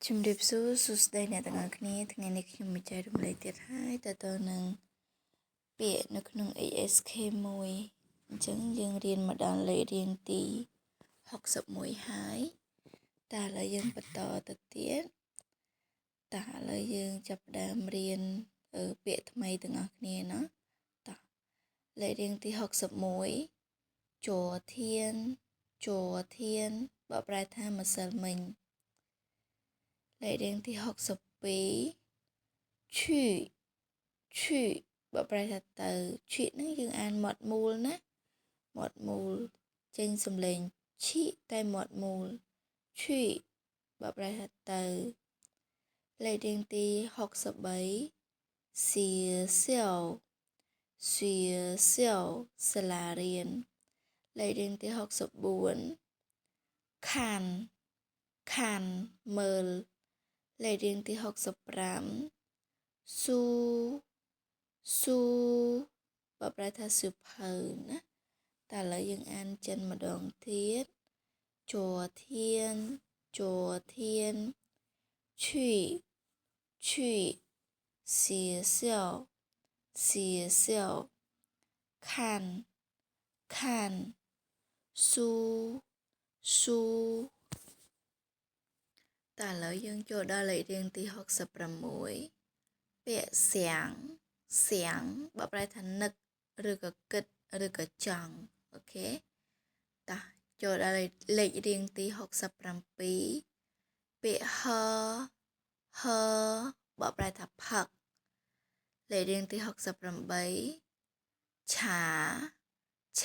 ជំរាបសួរសួស្តីអ្នកទាំងអស់គ្នាថ្ងៃនេះខ្ញុំមកចែករំលែកទៀតហើយតទៅនឹងពាក្យនៅក្នុង HSK 1អញ្ចឹងយើងរៀនមកដល់លេខរៀងទី61ហើយតើឥឡូវយើងបន្តទៅទៀតតើឥឡូវយើងចាប់ផ្ដើមរៀនពាក្យថ្មីទាំងអស់គ្នាណោះតោះលេខរៀងទី61昨天昨天បកប្រែថាម្សិលមិញលេខរៀងទី62去去បកប្រែថាទៅ 去ហ្នឹងយើងអានមាត់មូលណាមាត់មូលចេញសំឡេងឈីតែមាត់មូល去បកប្រែថាទៅលេខរៀងទី63学校学校សាលារៀនលេខរៀងទី64看看មើលលេខរៀងទី65书书បកប្រែថាសៀវភៅណាតែឥឡូវយើងអានចិនម្ដងទៀត昨天昨天去去学校学校看看书书តើឥឡូវយើងចូលដល់លេខរៀងទី66ពាក្យ想想បកប្រែថានឹកឬក៏គិតឬក៏ចង់ OK តោះចូលដល់លេខរៀងទី67ពាក្យ喝喝បកប្រែថាផឹកលេខរៀងទី68茶茶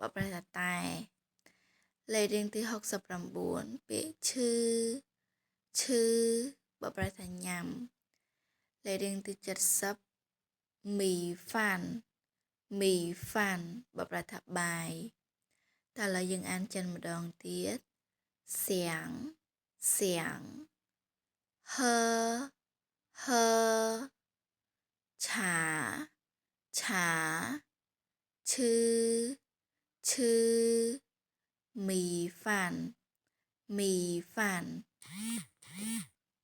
បកប្រែថាតែលេខរៀងទី69ពាក្យឈឺឈឺបកប្រែថាញ៉ាំលេខរៀងទី70米饭米饭បកប្រែថាបាយតើឥឡូវយើងអានចិនម្ដងទៀត想想喝喝茶茶吃吃米饭米饭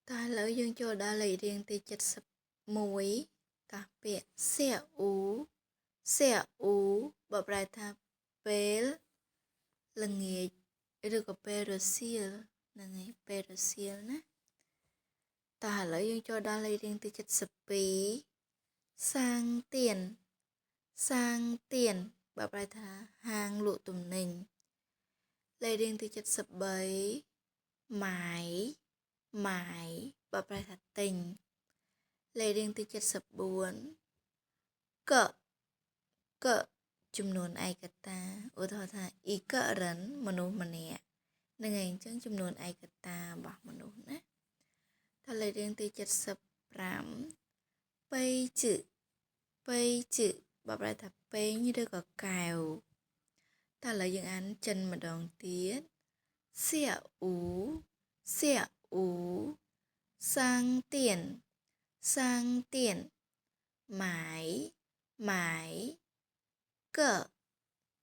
តើឥឡូវយើងចូលដល់លេខរៀងទី71តោះពាក្យ下午下午បកប្រែថាពេលល្ងាចឬក៏ពេលរសៀលហ្នឹងហើយពេលរសៀលណាតោះឥឡូវយើងចូលដល់លេខរៀងទី72商店商店បកប្រែថាហាងលក់ទំនិញលេខរៀងទី73ម៉ាយម៉ាយបកប្រែថាទិញលេខរៀងទី74个个ចំនួនឯកតាឧទាហរណ៍ថា一个人មនុស្សម្នាក់នឹងឯងអញ្ចឹងចំនួនឯកតារបស់មនុស្សណាតលេខរៀងទី75杯子杯子បកប្រែថាពែងឬក៏កែវតើឥឡូវយើងអានចិនម្ដងទៀត下午下午商店商店买买个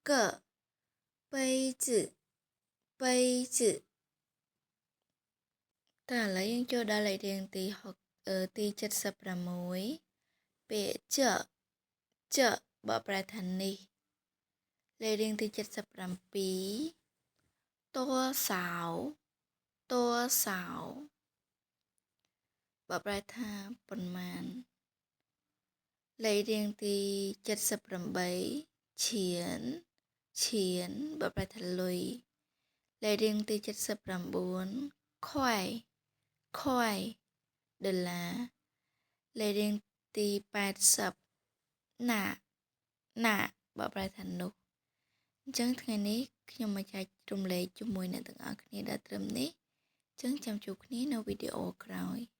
个杯子杯子តើឥឡូវយើងចូលដល់លេខរៀងទី6ទី76ពាក្យ这这បកប្រែថានេះលេខរៀងទី77多少多少បកប្រែថាប៉ុន្មានលេខរៀងទី78钱钱បកប្រែថាលុយលេខរៀងទី79块块ដុល្លារលេខរៀងទី80那那បកប្រែថានោះអញ្ចឹងថ្ងៃនេះខ្ញុំមកចែករំលែកជាមួយអ្នកទាំងអស់គ្នាដល់ត្រឹមនេះអញ្ចឹងចាំជួបគ្នានៅវីដេអូក្រោយ។